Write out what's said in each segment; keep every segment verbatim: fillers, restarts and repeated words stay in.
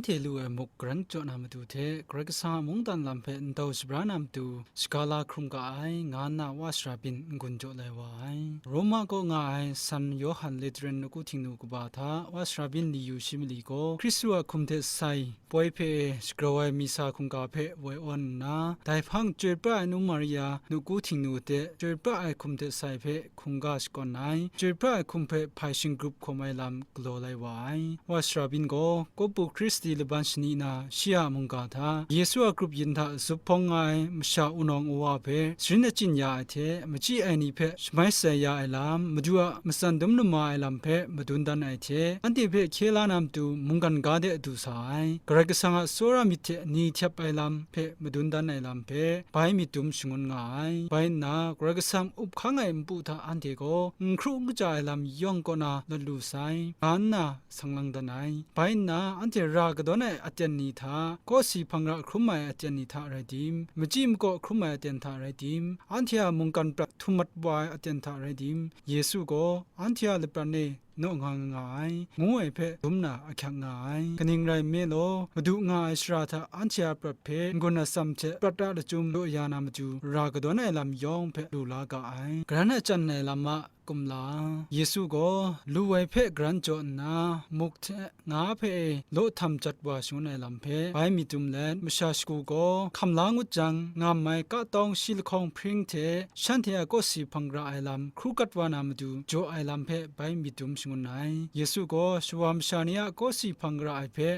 Anhte lu ai muk garan jaw na matu hte, Karai Kasang a mungdan lam hpe ndau shabra na matu, shaga la hkrum ga ai, nga nna wa sara byin n-gun jaw lai wa ai. Roma kaw nga ai San Yawhan Letren nawku Htingnu kaba hta wa sara byin li yu shi mali gaw, Hkristu a hkum hte sai, poi hpe e shagrau ai misa hkungga hpe woi awn nna, dai hpang chyoi pra ai nu Maria nawku Htingnu de chyoi pra ai hkum hte sai hpe hkungga shakawn ai, chyoi pra ai hkum hpe hpai shinggrup hkawm ai lam galaw lai wa ai. Wa sara byin gaw, Kawpu Hkristu laban shani na shi a mungga hta, Yesu a grup yin hta zup hpawng nga ai masha wunawng wuwa hpe sharin achyin ya ai hte, machyi ai ni hpe shamai sai ya ai lam, Madu a matsan dum nama ai lam hpe madun dan ai hte, anhte hpe hkye la na matu mungkan ga de du sa ai. Karai Kasang a tsawra myit hte ni htyep ai lam hpe madun dan ai lam hpe bai myit dum shangun nga ai. Bai nna, Karai Kasang up hkang ai npu hta anhte gaw n hkru n kaja ai lam yawng kaw na lawt lu sai, nga nna sang lang dan ai. Bai nna, anhte ra kadawn ai aten ni hta, kawsi hpangra hkrum ai aten ni hta rai tim, machyi makaw hkrum ai aten hta rai tim, anhte a mungkan prat htum mat wa ai aten hta rai tim, Yesu gaw anhte a lapran e naw nga nga ai, ngu ai hpe dum na ahkyak nga ai. Kaning rai nme law, Madu nga ai shara hta anhte a prat hpe n-gun atsam hte prat a lachyum law ya na matu, ra kadawn ai lam yawng hpe lu la ga ai. Garan achyan ai lam a kumla. Yesu gaw lu ai hpe garan jaw nna, muk hte nga hpe e law htam jat wa shangun ai lam hpe bai myit dum let, masha shagu gaw hkam la ngut jang, ngam ai ka tawng shi lahkawng hpring hte shanhte a kawsi hpang ra ai lam hkru kat wa na matu jaw ai lam hpe bai myit dum shangun ai. Yesu gaw shawa masha ni a kawsi hpang ra ai hpe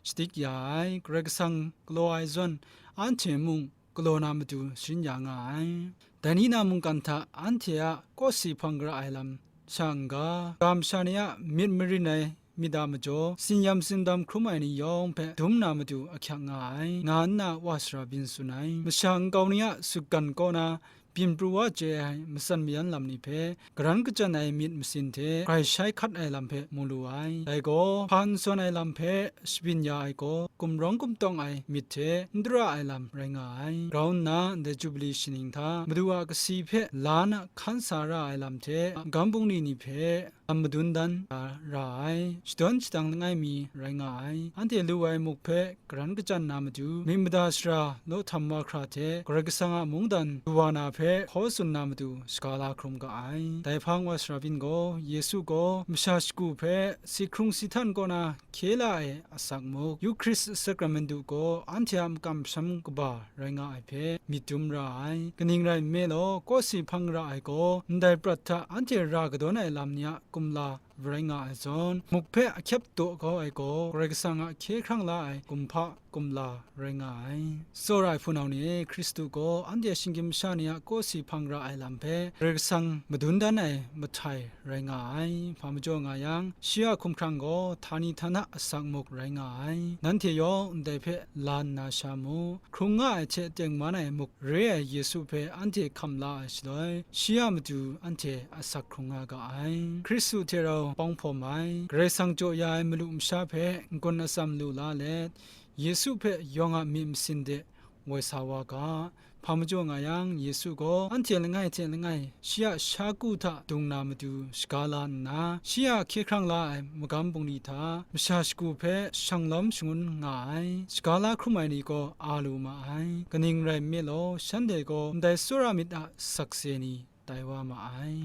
shadik ya ai, Karai Kasang galaw ai zawn, anhte mung galaw na matu sharin ya nga ai. Dai ni na mungkan hta anhte a kawsi hpang ra ai lam sha n-ga, ga masha ni a myit marin ai myit a majaw, tsin-yam tsindam hkrum ai ni yawng hpe dum na matu ahkyak nga ai, nga nna wa sara byin tsun ai. Masha nkau ni a sutgan kaw na byin pru wa chye ai matsan mayan lam ni hpe, garan kachyan ai myit masin hte grai shai hkat ai lam hpe mu lu ai. Dai gaw, hpa n sawn ai lam hpe shabyin ya ai gaw, gumrawng gumtawng ai myit hte n dara ai lam rai nga ai. Grau nna, ndai Jubili shaning hta, Madu a kasi hpe la na hkan sa ra ai lam hte, magam bungli ni hpe lam madun dan ra, ra ai, shadawn shadang langai mi rai nga ai. Anhte lu ai muk hpe garan kachyan na matu, myit mada sara law htam mahkra hte Karai Kasang a mungdan du wa na hpe hkaw tsun na matu, shaga la hkrum ga ai. Dai hpang wa sara byin gaw, Yesu gaw masha shagu hpe si hkrung si htan kaw na hkye la ai asak muk, Eucharistic Sacrament gaw anhte a makam masham kaba rai nga ai hpe myit dum ra ai. Kaning rai nme law, kawsi hpang ra ai gaw, ndai prat hta anhte ra kadawn ai lam ni a kumla rai nga ai zawn, muk hpe ahkyep daw kau ai gaw, Karai Kasang a hkye hkrang la ai kumhpa kumla rai nga ai. Tsawra ai hpunau ni e, Hkristu gaw anhte shinggyim masha ni a kawsi hpang ra ai lam hpe Karai Kasang madun dan ai mahtai rai nga ai. Hpa majaw nga yang, shi a hkumhkrang gaw htani htana asak muk rai nga ai. Nanhte yawng ndai hpe la nna sha mu. Hkrung nga ai hte tengman ai muk re ai Yesu hpe anhte hkam la ai shaloi, shi a matu anhte asak hkrung nga ga ai. Hkristu hte rau pawng hpawm ai, Karai Kasang jaw ya ai malu masha hpe n-gun atsam lu la let, Yesu hpe yawng a myit masin de woi sa wa ga. Hpa majaw nga yang, Yesu gaw anhte langai hte langai shi a sha ku hta dung na matu shaga la nna, shi a hkye hkrang la ai magam bungli hta masha shagu hpe shanglawm shangun nga ai, shaga la hkrum ai ni gaw a lu ma ai. Kaning rai nme law, shanhte gaw ndai tsawra myit a sakse ni tai wa ma ai.